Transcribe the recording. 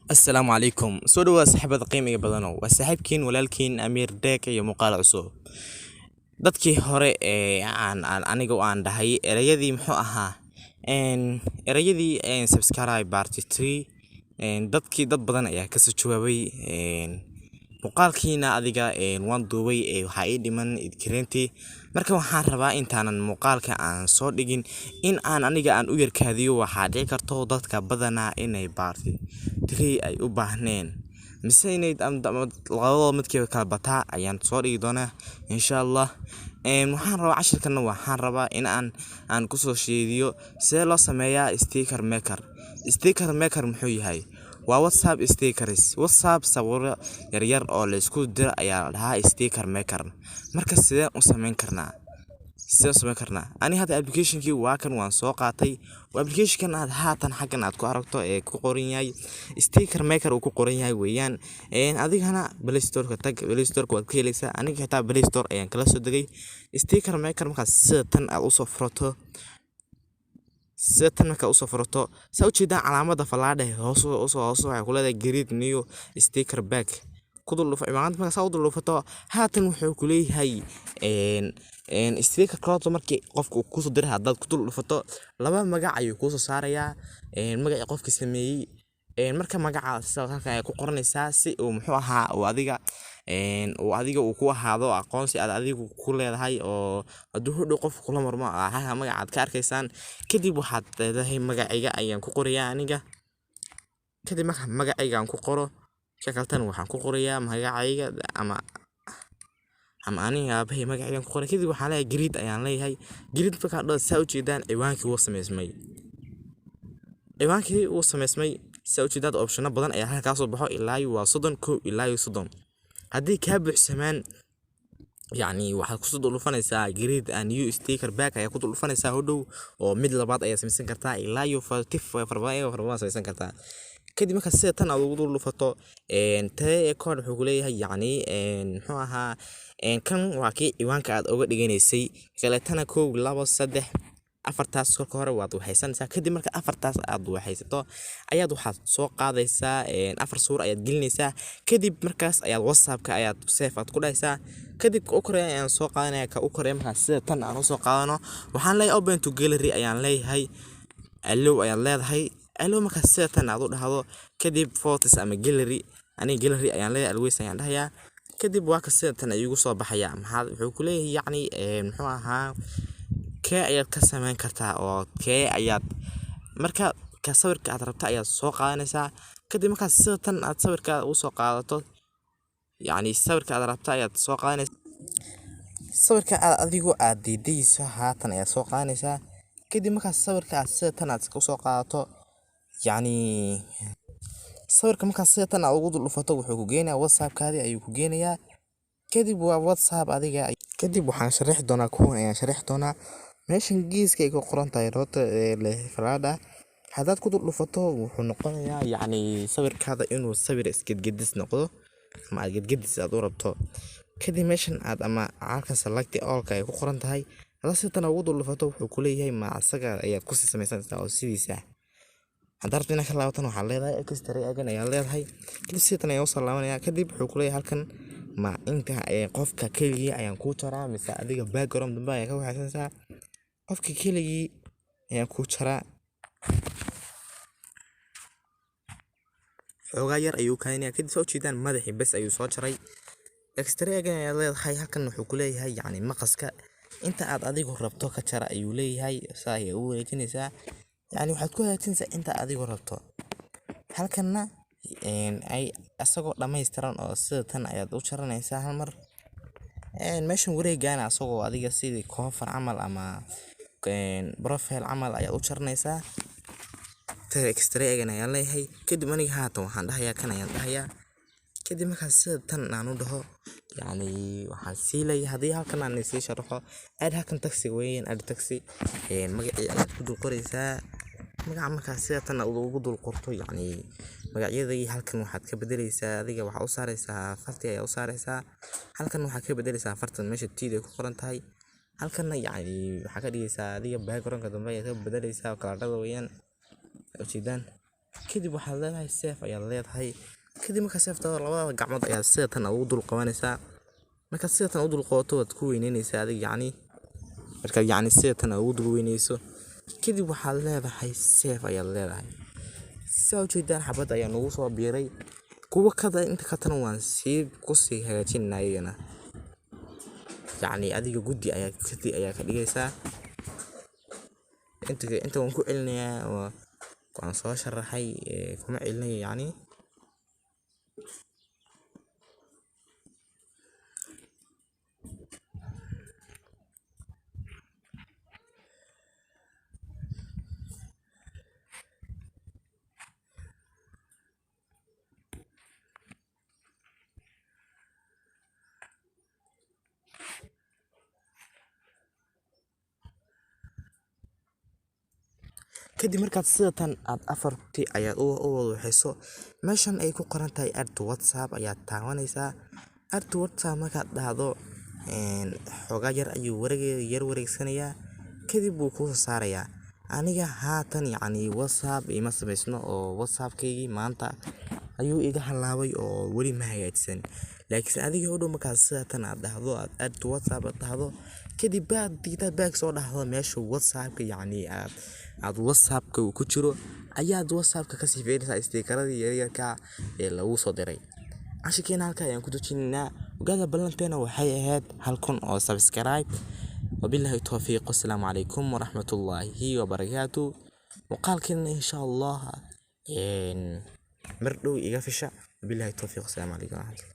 Assalaamu calaykum. Soo dhawaada, saaxiibada qiimiga badanow. Waa saaxiibkiin, walaalkiin Amiir Deek iyo muuqaal cusub. Dadkii hore ee aan aniga aan dhahay erayadii, muxuu ahaa, erayadii subscribe part 3, dadkii dad badan ayaa kasoo jawaabay. Muuqaalkiina adiga waan duubay, ee waxaa ii dhiman edit-gareyntii. Marka waxaan rabaa intaanan muuqaalka aan soo dhigin in aan aniga aan u yarkaadiyo. Waxaa dhici karto dadka badanaa inay part 3 ay u baahneen mise inay labadooda midkiiba kala bataa ayaan soo dhigi doonaa, insha Allah. Waxaan rabaa cashirkana, waxaan rabaa in aan kusoo sheediyo sidee loo sameeyaa sticker maker. Sticker maker muxuu yahay? Waa WhatsApp stickers, WhatsApp sawiro yaryar oo la isku diro ayaa la dhahaa sticker maker. Marka sideen u sameyn karnaa? Sideen u sameyn karnaa? Ani hadda applicationkii waa kan, waan soo qaatay. Waa applicationkan aad haatan xaggan aad ku aragto ee ku qoran yahay sticker maker uu ku qoran yahay weeyaan. Adigana Play Store-ka tag, Play Store-ka waad ka heleysaa. Aniga xitaa Play Store ayaan kala soo degay sticker maker. Markaas sida tan aad usoo furato, sida tan markaa usoo furato, saa ujeedaan calaamada falaadhe hoos usoo hoos waxay ku leedahay "Create new sticker pack". Ku dul dhufo ciwaanada. Markaa saa u dul dhufato, haatan wuxuu ku leeyahay sticker code. Markii qofka uu kusoo diray haddaad ku dul dhufato, laba magac ayuu kuusoo saarayaa, magacii qofka sameeyey. Marka magaca sida halkan ayaa ku qoranaysaa si uu, muxuu ahaa, uu adiga uu ku ahaado aqoonsi aad adigu ku leedahay, oo hadduu hodhow qofka kula marmo halka magaca aad ka arkaysaan. Kadib waxaad leedahay magacayga ayaan ku qorayaa aniga. Kadib marka magacayga aan ku qoro, ka kaltan waxaan ku qorayaa magacayga ama aniga aabahay magacayga ku qoray. Kadib waxaan leeyahay "Create" ayaan leeyahay. "Create" markaan dhaho, saa ujeedaan ciwaankii wuu sameysmay. Ciwaankii wuu sameysmay, saa ujeedaad. Optiono badan ayaa halkan kasoo baxo, ilaa iyo waa 31 ilaa iyo 30. Haddii kaa buuxsamaan, yacni waxaad kusoo dul dhufanaysaa "Create a new sticker pack" ayaa ku dul dhufanaysaa hodhow, oo mid labaad ayaa samaysan kartaa, ilaa iyo tif fara badan samaysan kartaa. Kadib marka sida tan aad ugu dul dhufato, tee code wuxuu ku leeyahay, yacni, muxuu ahaa, kan waa kii ciwaanka aad uga dhiganaysay. Kaleetana kow, labo, saddex, afartaas kolka hore waad waxaysanaysaa. Kadib marka afartaas aad waxaysato ayaad waxaad soo qaadaysaa afar suur ayaad gelinaysaa. Kadib markaas ayaad WhatsAppka ayaad save aad ku dhahaysaa. Kadib ka u koreeya ayaan soo qaadanaya. Ka u koreeya markaas sida tan aan usoo qaadano, waxaan leeyahay "Open to gallery" ayaan leeyahay. "Allow" ayaad leedahay. "Allow" markaas sida tan aad u dhahdo, kadib "Photos" ama "Gallery", aniga "Gallery" ayaan leeyahay, "Always" ayaan dhahayaa. Kadib waa ka sida tan ayuu igu soo baxayaa. Maxaa wuxuu ku leeyahay? Yacni, muxuu ahaa, kee ayaad ka samayn kartaa oo kee ayaad marka ka sawirka aad rabta ayaad soo qaadanaysaa. Kadib markaas sida tan aad sawirka u soo qaadato, yacni sawirka aad rabta ayaad soo qaadanaysaa. Sawirka aad adigu aad diidayso haatan ayaad soo qaadanaysaa. Kadib markaas sawirka aad sida tan aad usoo qaadato, yacni sawirka markaas sida tan aad ugu dul dhufato, wuxuu ku geenayaa WhatsAppkaadii ayuu ku geenayaa. Kadib waa WhatsApp adiga. Kadib waxaan sharixi doonaa, kuwan ayaan sharixi doonaa. Meeshan geeska ay ku qoran tahay roota ee leh falaadha haddaad ku dul dhufato, wuxuu noqonayaa, yacni, sawirkaada inuu sawir isgedgedis noqdo ama aad gedgedis aad u rabto. Kadib meeshan aad ama halkan "Select all"-ka ay ku qoran tahay haddaad si tan ugu dul dhufato, wuxuu ku leeyahay ma asaga ayaad kusii samaysanaysaa oo sidiisa. Haddaad rabto inaad ka laabataan, waxaad leedahay "Extract again" ayaad leedahay. Kadib sidan ayaan usoo laabanaya. Kadib wuxuu ku leeyahay halkan ma inta qofka keligii ayaan kuu jaraa mise adiga background dambe ayaa ka waxaysanaysaa? Qofka keligii ayaan kuu jaraa. Xoogaa yar ayuu kaadinaya. Kadib soo jeedaan madaxii bes ayuu soo jaray. "Extract again" ayaad leedahay. Halkan wuxuu ku leeyahay, yacni, maqaska inta aad adigu rabto ka jara ayuu leeyahay. Saa ayaa u wareejinaysaa, yacni waxaad ku hagaajinaysaa inta adigu rabto. Halkanna ay asagoo dhammaystiran oo sida tan ayaad u jaranaysaa hal mar. Meeshan wareegana asagoo adiga sidii cover camal ama profile camal ayaad u jaranaysaa. "Extract again" ayaan leeyahay. Kadib aniga haatan waxaan dhahayaa kan ayaan dhahayaa. Kadib markaas sida tan aan u dhaho, yacni waxaan sii leeyahay, haddii halkan aan sii sharaxo, add halkan text weeyaan. "Add text", magacii ayaad ku dul qoraysaa. Magaca markaas sida tan aad ugu dul qorto, yacni magacyadii halkan waxaad ka bedeleysaa, adiga waxaa u saaraysaa farti ayaa u saaraysaa. Halkan waxaad ka bedeleysaa fartan meesha tiida ay ku qoran tahay. Halkanna, yacni, waxaa ka dhigaysaa adiga backgroundka dambe ayaad ka bedeleysaa, kalarada weeyaan ujeedaan. Kadib waxaad leedahay save ayaad leedahay. Kadib markaa save taado, labada gacmood ayaad sida tan ugu dul qabanaysaa. Markaad sida tan u dul qabato, waad ku weyneenaysaa adiga, yacni marka yacni sida tan ugu dul weyneyso, kadib waxaad leedahay save ayaad leedahay. Saa ujeedaan, xabad ayaa nagu soo biiray. Kuwa kada inta ka tan waan sii kusii hagaajinaa iyagana. Yacni adiga guddi ayaa kadib ayaa ka dhigaysaa. Inta waan ku celinayaa, waan soo sharaxay, kuma celinaya yacni. Kadib markaad sida tan aad afarti ayaad u wada waxayso, meeshan ay ku qoran tahay "Add to WhatsApp" ayaad taabanaysaa. "Add to WhatsApp" markaad dhahdo, xoogaa yar ayuu wareeg yar wareegsanayaa, kadib wuu kuu soo saarayaa. Aniga haatan yacni WhatsApp ima samaysno, oo WhatsAppkaygii maanta ayuu iga halaabay oo weli ma hagaajisan. Laakiin adiga u dhow, markaad sida tan aad dhahdo, aad "Add to WhatsApp" aad dhahdo, kadib baad digtaa back soo dhahdo, meesha WhatsAppka yacni aad WhatsAppka uu ku jiro ayaad WhatsAppka kasii fiirinaysaa stickeradii yaryarka ee lagu soo diray. Cashirkeena halka ayaan ku dejinaynaa. Ogaada, ballanteena waxay ahayd 1000 oo subscribe. Wabillahi tawfiiq, wassalaamu calaykum waraxmatullaahi wabarakaatu. Muuqaalkeena insha Allah mar dhow iga fisha. Wabillahi tawfiiq, wassalaamu calaykum waraxmatullahi.